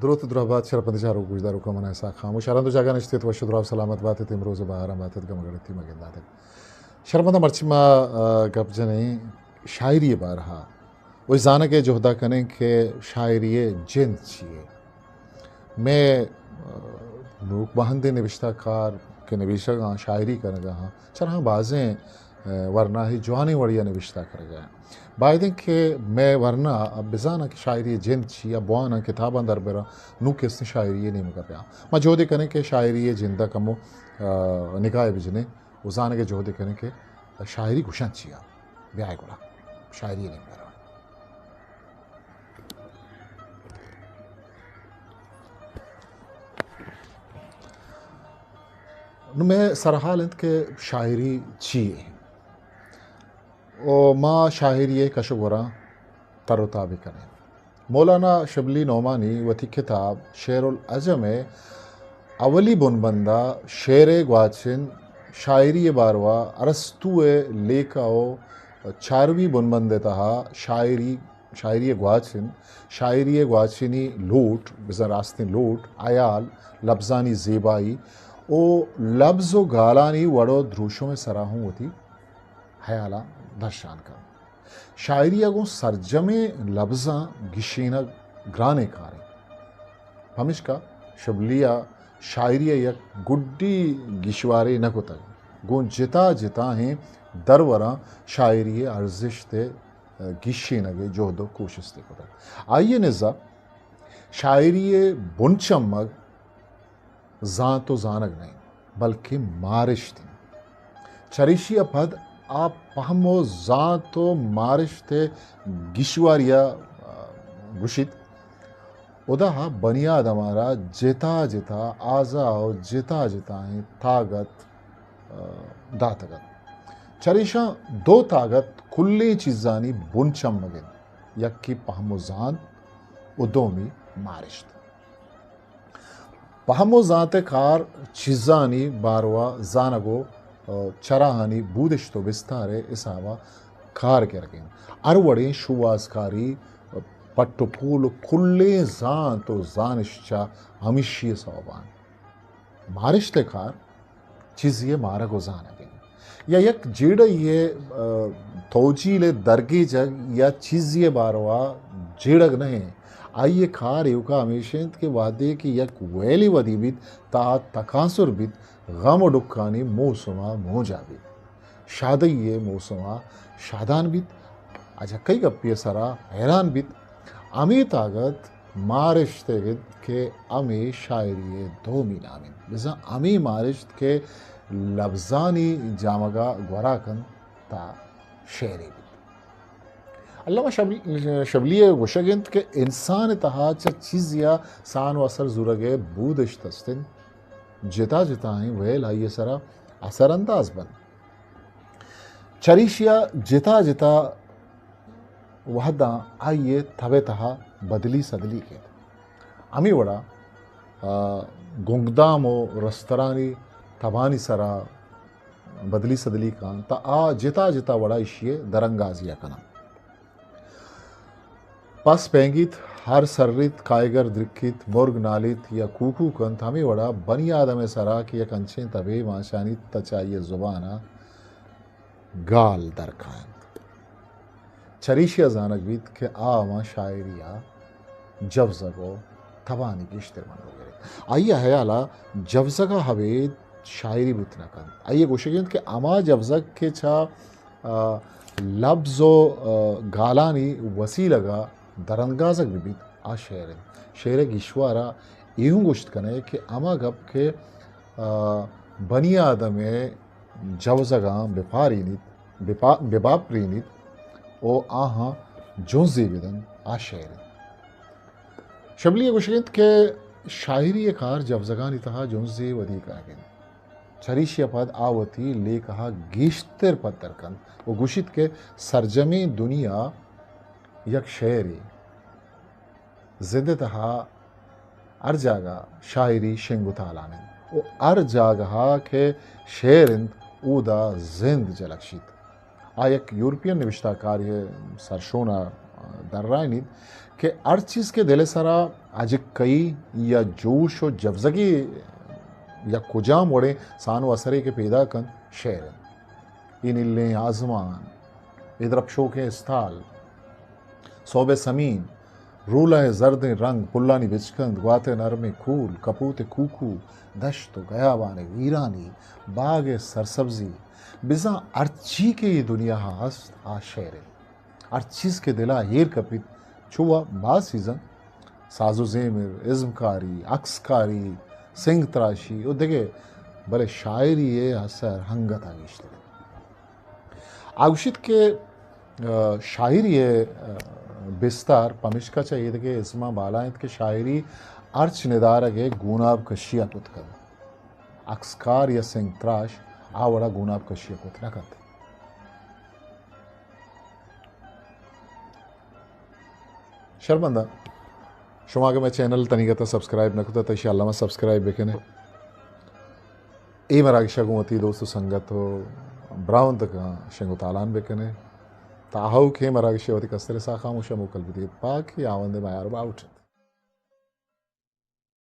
دروت و دراہ بات شرپند چاروک گوشداروکاں، من اسحاق خاموش۔ ہر ہند و جاگہ نشت ات، وش و دراہ و سلامت بات ات، امروز و بہاراں بات ات، گم گڑتی مہ گندات ات۔ شرپنداں مرچی ما، آ، گپ جنیں شاعری بارہا۔ و زانگ ء جہدا کنیں کہ شاعری جند چی ہے۔ مئے، آ، نوک بہندیں نبشتہ کار کہ نبیشگ آں، شاعری کنگ ء آں، چراہاں بازیں، آ، ورناہی جوانیں وڑیا نبشتہ کرگ ء آں۔ باید انت کہ مئے ورنا بزاناں کہ شاعری جند چی، یا بواناں، کتاباں در براں، نوں کہ استیں شاعری نیمگا بیاں۔ ما جہدے کنیں کہ شاعری جندا کمو، آ، نگاہ بجنیں و زانگ ء جہدے کنیں کہ شاعری گوشنت چیا۔ بیائے گڑا شاعری نیمگا رویں۔ نوں مئے سرحال انت کہ شاعری چی ہے؟ و ما شاعری ء کش و گوراں تر و تابی کنیں۔ مولانا شبلی نعمانی وتی کتاب شعر العجم ء اولی بنبندا شعر ء گواچن شاعری ء باروا ارسطو ء لیکہ و چاروی بنبند ء تہا شاعری، شاعری ء گواچن، شاعری ء گواچنی لوٹ، بزاں راستیں لوٹ، حیال، لبزانی زیبائی و لبز و گالانی وڑ و دروشم ء سرا ہوں وتی حیالاں درشان کنت۔ شاعری ء گوں سرجمیں لبزاں گیشینگ گرانیں کارے۔ پمیشکا شبلی ء شاعری ء یک گڈی گیشوارے نہ کتگ، گوں جتا جتاہیں دروراں شاعری ء ارزشت ء گیشینگ ء جہد و کوشستے کتگ۔ آئی ء نزا شاعری ء بنچمگ زانت و زانگ نہ انت، بلکیں مارشت انت۔ چریشی ء پد آ پہم و زانت و مارشت ء گیشواری ء، آ، گوشیت، ہدا بنی آدم ء را جتا جتا اعضا و جتا جتائیں تاگت، آ، داتگ انت۔ چریشاں دو تاگت کلیں چیزانی بن چمگ انت، یکے پہم و زانت و دومی مارشت۔ پہم و زانت ء کار چیزانی باروا زانگ و، آ، چراہانی بودشت و بستار ء حسابا کار گرگ انت۔ ہر وڑیں شوہازکاری، پٹ و پول و کلیں زانت و زانشت چہ ہمیشی ء سوبان۔ مارشت ء کار چیزے ء مارگ و زانگ انت۔ یا یک جیڑہ یے، آ، توجیل ء درگیجگ یا چیزے ء باروا جیڑگ نہ انت۔ آئی ء کار ایوکا ہمیش انت کہ وہدے کہ یک ویلے ودی بیت، تاں آ تکانسر بیت، غم و ڈکھانی موسم ء مونجا بیت۔ شادئی ء موسم ء شادان بیت، اجکئی گپے ء سرا حیران بیت۔ ہمے تاگت مارشت ء انت کہ ہمے شاعری ء دومی نام انت۔ بزاں ہمے مارشت کہ لبزانی جامگ ء گورا کنت تا شعرے بیت۔ علامہ شبل-، شبلی ء گوشگ انت کہ انسان ء تہا چہ چیزے ء سان و اثر زورگ ء بودشت است انت۔ جتا جتائیں ویل آئی ء سرا اثر انداز بنت۔ چریشی ء جتا جتا وہداں آئی ء تب ء تہا بدلی سدلی کیت۔ ہمے وڑا، آ، گنگدام و رسترانی تبانی سرا بدلی سدلی کن، تا آ جتا جتا وڑا ایشی ء درانگازی ء کناں۔ پس پینگیت، ہر سریت، کائیگر درکیت، مرگ نالیت یا کوکو کنت، ہمے وڑا بنی آدم ء سرا کہ یک انچیں تبے مانشانیت، تا چہ آئی ء زبان ء گال در کاینت۔ چریشی ء زانگ بیت کہ آ ہما شاعری ء جوزگ و تبانی گیشتر منوگر انت۔ آئی ء ہیال ء جوزگ ء ابید شاعری بوت نہ کنت۔ آئی ء گوشگ انت کہ ہما جوزگ کہ چہ آ، لبز و، آ، گالانی وسیلگ ء درانگازگ بہ بیت، آ شعر انت۔ شعر ء گیشوار ء اے ہوں گوشت کنئے کہ ہما گپ کہ، آ، بنی آدم ء جوزگاں بپارینیت، بپا-، بباپرینیت و آہاں جنزے بدنت، آ شعر انت۔ شبلی ء گوشگ انت کہ شاعری ء کار جوزگانی تہا جنزے ودی کنگ انت۔ چریشی ء پد آ وتی لیکہ ء گیشتر پدر کنت و گوشیت کہ سرجمیں دنیا یک شعرے۔ زند ء تہا ہر جاگہ شاعری شنگ و تالان انت و ہر جاگہ ء کہ شعر انت، اودا زند جلگ شیت۔ آ یک یورپین نبشتہ کارے ء سرشون ء درائینیت کہ ہر چیز کہ دل ءِ سرا اجکئی یا جوش و جوزگی یا کجام وڑیں سان و اثرے کہ پیدا کنت، شعر انت۔ اے نیلیں آزمان، اے درپشوکیں استال، سہب ءِ سمین، رولہ ءِ زردیں رنگ، پلانی بچکند، گوات ءِ نرمیں کول، کپوت ءِ کوکو، دشت و گیابان ءِ ویرانی، باگ ءِ سرسبزی، بزاں ہرچی کہ اے دنیا ءَ ہست، آ شعر انت۔ ہر چیز کہ دل ءَ ایر کپیت، چو وا باز چیزاں، ساز و زیمر، ازمکاری، عکسکاری، سنگ تراشی و دگہ، بلے شاعری ءِ اثر انگت ءَ گیشتر انت۔ آ گوشیت کہ، آ، شاعری ءِ، آ، بستار پمیشکا چہ ایدگہ ازماں بالا انت کہ شاعری ہرچ ندارگ ءِ گوناب کشی ءَ کت کنت۔ عکسکار یا سنگ تراش آ وڑا گوناب کشی ءَ کت نہ کنت۔ شرمندہ، شما اگہ مئے چینل تنیگت ءَ سبسکرائب نہ کتہ، تہ ایشی الم ءَ سبسکرائب بکنے۔ اے مراگش ءَ گوں وتی دوست و سنگت و براہوندکاں شنگ و تالان بکنے۔ تا آؤکیں مراگشے وتی کستریں ساہ خاموش ءَ موکل بدیت۔ پاکی آوند میار باہوٹ۔